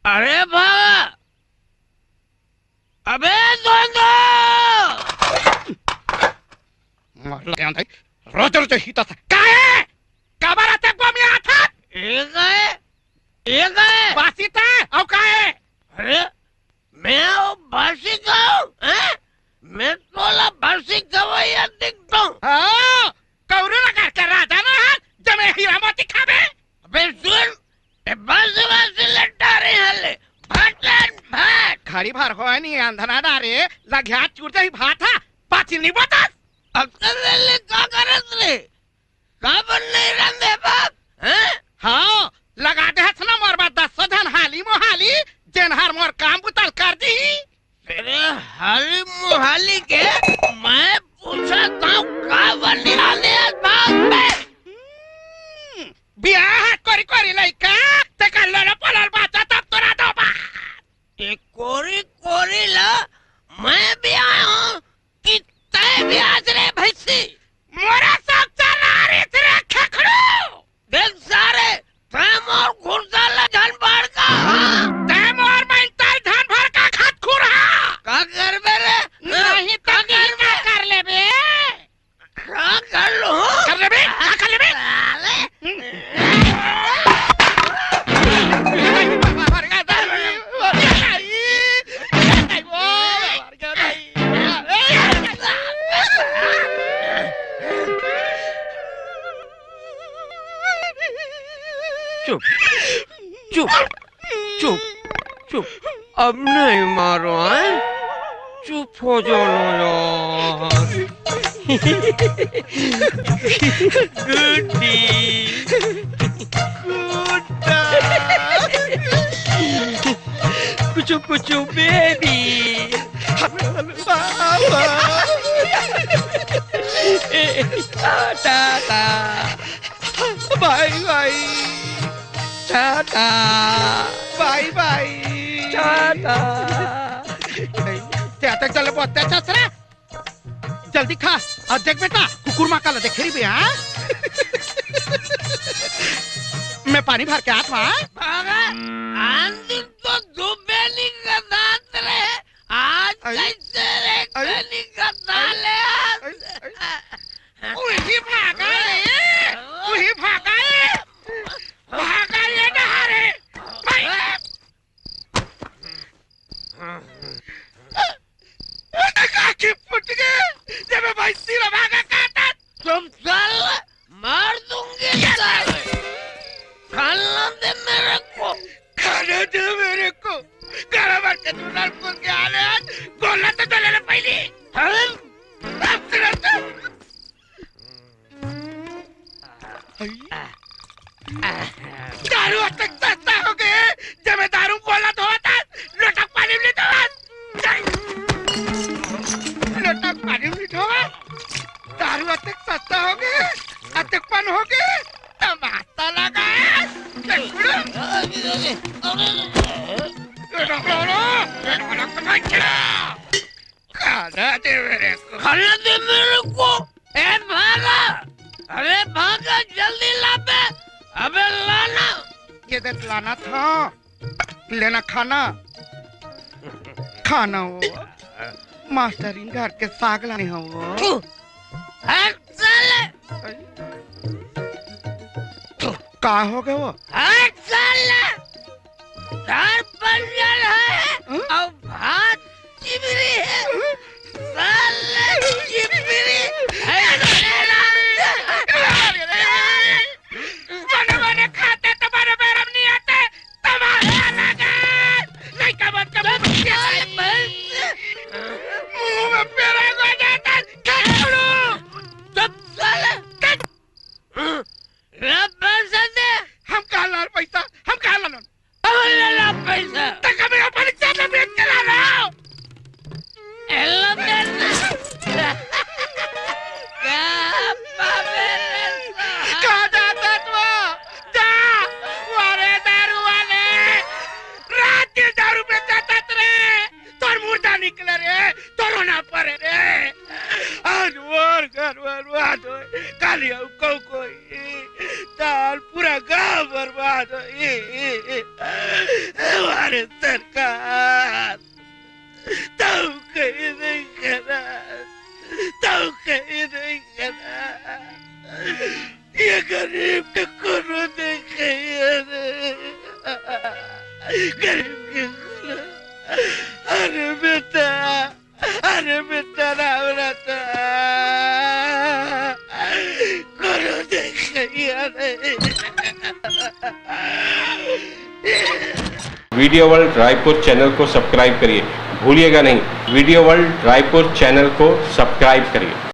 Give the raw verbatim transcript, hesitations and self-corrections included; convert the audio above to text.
अरे भागा। अबे दोंदो! रोज रोज ही तो काहे? काबर अतेक बमियात हस? ए गए, ए गए। बासी त अउ काहे? अरे, मैं वो बासी का हूँ, हैं? मैं तोला बासी गवैया दिखता हूँ। हाँ, कौरू नगर के राजा ना हस, जमे हीरा मोती खाबे। अबे सुन, ए बासी बासी लट्टा रे हले, फटन फट। घड़ी भर होय नी अंधना डारे, लघ्या चूर जाही भात हा, पाछी नी बतस। अकल ले का करत रे? काबर नहीं रंधे बाप, हैं? हाँ, लगा दे हस ना मोर बर दसो झन हाली मोहाली, जेन हर मोर काम बुता ल कर दिही। तेरे हाली मोहाली के मैं पूछत हूँ, काबर नहीं रंधे हस बाप बे? हम्म, बियाह कोरी कोरी लइका, तेकर लोला पोला ल बाचा तब तोरा दो बात। ए कोरी कोरी ला मैं बियाहूँ कि तैं बियाहस रे भैंसी? मोरा सब चला रही रे खेखड़ू। देख सारे, तैं मोर खुरसा ला झन भड़का, हाँ? तैं मोर मैंतल झन भड़का खतखुरहा। का करबे रे? नहीं तो का करबे? का कर लेबे? का कर लूं? कर लेबे? का कर लेबे? साले। चुप, चुप, चुप, चुप। अब नहीं मारो, हैं? चुप हो जाओ ना यार। गुड्डी। गुड्डा। कुचु कुचु बेबी। पापा। ए, टाटा। बाय बाय। टाटा। बाय बाय। टाटा। ते अतेक जल्दी बोलते ससुरा। जल्दी खा अउ देख बेटा, कुकुर माँ काला देखे रहिबे, हाँ? मैं पानी भर के आत हूँ, हाँ? बाबा, आंधी तो धूपे नहीं गदात रहे, आज आई, कैसे रे आई, कनी गदा आई, ले आज? आई, आई। उही भागा रे, उही भागा रे, भागा रे डहारे, भाई। काकी फुट गे, जब मैं भाई सिरा भागा काटा। तुम साले, मार दूंगी साले। खाना दे मेरे को। खाना दे मेरे को। गाला मार के तू लाल कूद के आ रहे आज। गोला तो चले ना पहली। अरे, बाप रे, तो दारू अतेक सस्ता हो गे, जब मैं दारू बोलत होवत हस, लोटा पानी भी नहीं धोवत। लोटा पानी भी नहीं धोवत। दारू अतेक सस्ता हो गे, अतेक पन हो गे, तमाशा लगा है। खाना दे मेरे को। खाना दे मेरे को। ए भागा, अरे भागा, जल्दी ला बे। अबे लाना। ये देख लाना था, लेना खाना। खाना हो, मास्टरिन घर के साग लाने हो। हट साले। का हो गए वो? हट साले। दार पंजल है, हाँ? अउ भात चिबरी है। हाँ? साले चिबरी है तेरा। बने बने खाते तुम्हारे बेरम नहीं आते, तुम्हारे अलग है। नहीं का मत का मुंह में पेरा को जाता, खेलू। चुप साले। ला पैसा दे। हम कहाँ लान पैसा? हम कहाँ लान? अब ले ला पैसा। तक हमें अपन चाचा बेच के ला रहा हो। एलो दे ना। क्या बाबे रे साहब? कहाँ जाता तू? जा, वारे दारू वाले। रात के दारू बेचाता रे। तोर मुर्दा निकले रे, तोर रोना परे रे। आज मोर घर बर्बाद होय, काली अउ कहूँ कोई, त पूरा गांव बर्बाद होय। अरे सरकार, तउ कहीं नहीं करा, तउ कहीं नहीं करा। ये गरीब के कोनो नहीं कही रे, गरीब के कोनो। अरे बेटा, अरे बेटा राम रतन, कोनो नहीं कही रे। वीडियो वर्ल्ड रायपुर चैनल को सब्सक्राइब करिए, भूलिएगा नहीं, वीडियो वर्ल्ड रायपुर चैनल को सब्सक्राइब करिए।